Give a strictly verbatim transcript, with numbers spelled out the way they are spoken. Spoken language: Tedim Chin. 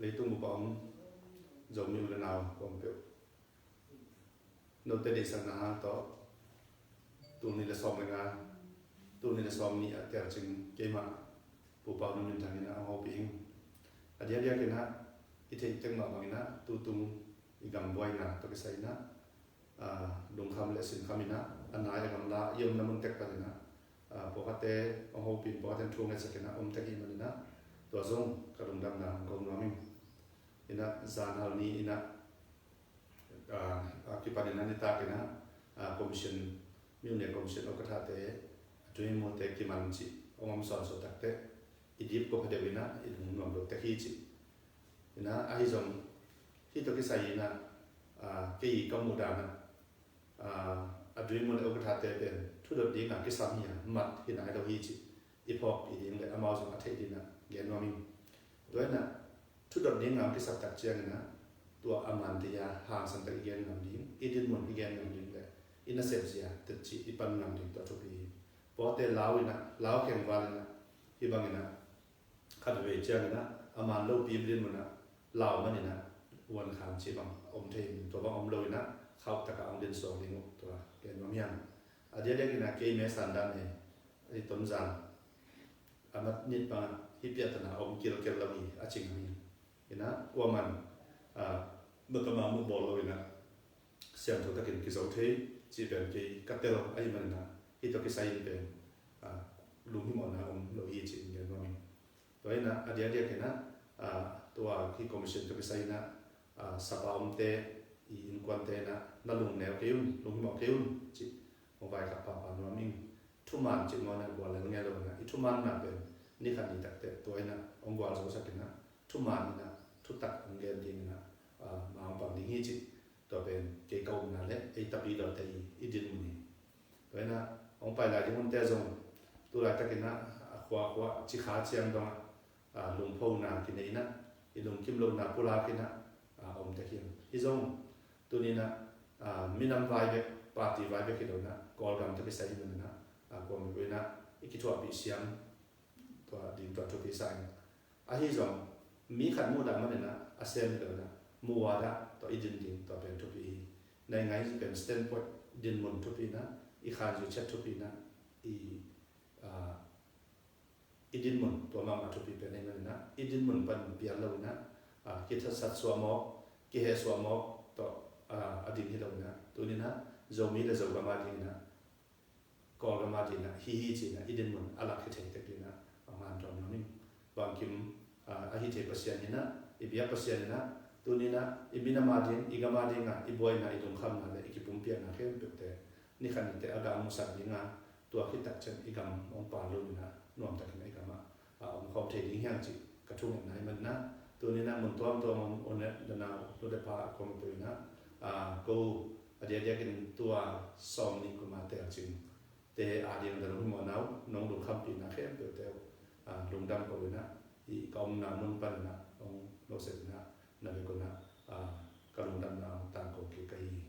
Leitung bup a om Zomi u le nau kong peuh, note deihsakna hang tawh, tul nih le sawm le nga, tul nih le sawm nih a telcing keimah Pu Pau Nu Min Thang in ah hong hopih ing. A diakdiak in ah i theih tek mah bangin ah tutung i gam buaina tawh kisai in ah, aa, lungkham le sinkham in ah, a nai a gamla i omna mun tek panin ah, aa, pawlkhatte hong hopih in, pawlkhatte in thu ngetsak in ah om tek ahih manin ah, tua zong ka lungdamna hong ko nuam ing. In ah zan hal ni in ah, aa, a kipan in ah nitak in ah, aa, commission, myone commission awkathate, a tui mawte kiman cih hong om sawnsawn takteh, i dip kop hadeuh in ah i lungnuam lo tek hi cih. In ah ahi zong, hih tawh kisai in ah, aa, kei ka muh dan ah, aa, a tui mawte awkathate pen thudot ding a kisam hi a, mat hi nai lo hi cih i phawkpih ding le amau zong a theih ding in ah gen nuam ing. Tua in ah thudot ding a kisap tak ciangin ah, tua a man te a hangsan tak i gen ngam ding, i dinmun i gen ngam ding le i nasep zia tetci i pan ngam ding tua thupi hi. Pawlkhatte lau in ah, lau khengval in ah, hih bangin ah khatvei ciangin ah a man lopi dinmun ah lau manin ah vuankham cih bang om thei in, tua bang om lo in ah khauh tak a hong din suak ding uh, tua gen nuam ing. A diakdiak in ah kei me sandan he, i tomzan a mat nit bang ah hih piahtana om kilkel lo hi a ci ngam ing. In ah kuaman, aa, bek amah muh bawl lo in ah siangtho takin kizo thei cih pen kei ka tel ahih manin ah, hih tawh kisai in pen, aa, lunghimawhna om lo hi cih in gen nuam ing. Tua in ah a diakdiak in ah, aa, tua hih commission tawh kisai in ah, aa, sapa omte, i innkuante in ah na lungneu kei un, lunghimawh kei un cih hong vaikhak pahpah nuam ing. Thuman cih mawk in ah guallel ngei lo in ah, i thumanna pen ni khat ni takteh tua in ah hong gualzosak in ah, thuman in ah thutak hong gen ding in ah, aa, ma hong pang ding hi cih, tua pen kei ka upna le ei Tapidawte i, i dinmun hi. Tua in ah hong pai lai ding hunte zong tu laitak in ah a khuakhua cikha ciang dong ah, aa, lungphona kinei in ah, i lungkim lohna pulak in ah, aa, om tek hi. Hih zong tuni in ah, aa, minam vai bek, party vai bek hi lo in ah, Kawlgam tawh kisai hi manin ah, aa, kuamah in ah i kithuahpih siam tua ding tua thupi sa ing. Ahi zong mi khat muhdah manin ah a sem hi lo in ah, muhdah tawh i din ding tua pen thupi hi. Naingngai pen standpoint, dinmun thupi in ah, i khanzui ciat thupi in ah, i, aa, i dinmun tua mahmah thupi pen ahih manin ah, i dinmun pan pial lo in ah, aa, kithatsat suah mawk, kihehsuah mawk tawh, aa, a ding hi lo in ah, tuni in ah Zomi le Zogam a ding in ah, Kawlgam a ding in ah, hi hi ci in ah i dinmun a lak hi thei tek ding in ah hong hanthawn nuam ing. Bangkim, aa, a hi thei Pasian in ah, i biak Pasian in ah, tuni in ah i minam a ding, i gam a ding a i buaina, i lungkhamna le i kipumpiakna khempeuhte ni khat ni teh a gah musak ding a, tua khit tak ciang i gam hong pal lo in ah, nuam takin i gam ah, aa, om khawm thei ding hi hang cih ka thungetna ahih manin ah, tuni in ah mun tuamtuam om u le nau, nu le pa a kuamah peuh in ah, aa, ko a diakdiak in tua sawm nih kum a telcing te a ding a lunghimawhna uh, nong lungkhampihna khempeuhte uh, aa, lungdam ko in ah, i ka omna mun pan in ah hong nusia in ah, na vek un ah, aa, ka lungdamna hong tangko kik ka hi hi.